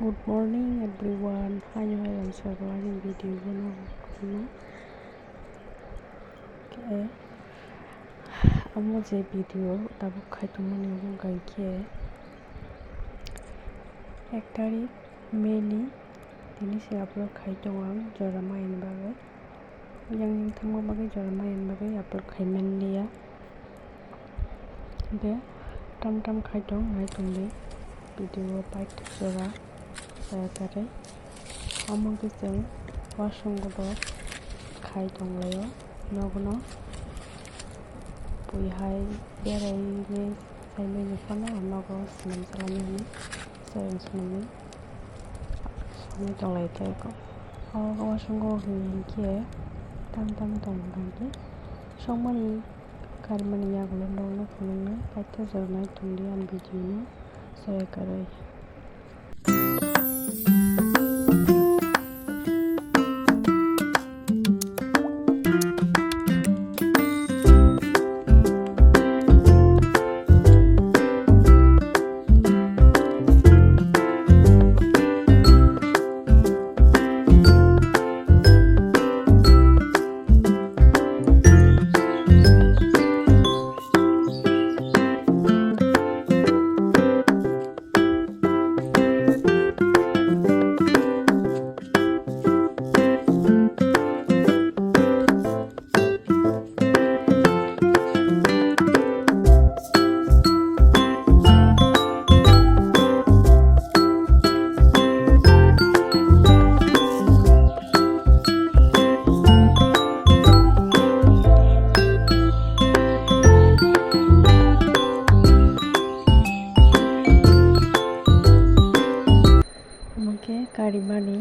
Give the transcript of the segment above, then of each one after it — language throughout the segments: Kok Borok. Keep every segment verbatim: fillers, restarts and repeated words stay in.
Good morning everyone. Haino hai ang sabo ani video bono khulumno. Khe amo je video tabuk khai tongmani omo wngkha khe ek tarik May ni tini se upload khai tongo ang jora mayani bagwi. Yang yang thangma bagwi jora mayani bagwi upload khai manliya. Hwnkhe tam tam khai tong nai tongdi video o paithak jora chaya tarwi. Omo khe chwng wasung godok khai tonglaio nogono. Pui hai berainwi saimani phano nogo swnam chalani hwnwi chwng swnamwi songwi tonglai tei kok. O wasung godok hinkhe tam tam tong tongkhe songmani karimani yagulo nokno phunuknai paithak jora nai tongdi ani video no chaya karwi. Omo khe karimani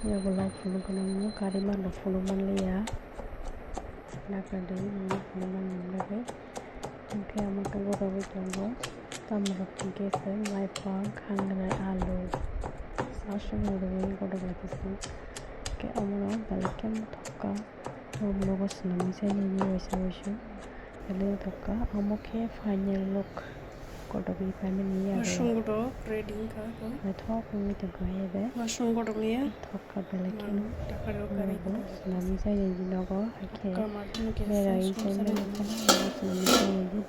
yagulo phunuk gwnangno karimano phunuk manliya. Dakra de phunuk manliya. Hwnkhe omo khe godogwi tongo. Tamni rok hwnkhe se maiphang, khangrai, alu, aswk rwgwi godok lai khe se. Hwnkhe omono belai khe thokka. Omo nogo swnamwi chainani waisa waisa. Belai thokka. Omo khe final look. Kotor bai paimani ya. Wasung godok ready wngkha. Naithok wngwi tongkha ya de. Wasung godok ya. Thokka belai kheno. Dakar rok gari. Swnamwi chainani nogo hakhe. Berai chaimani phano swnamwi chainani.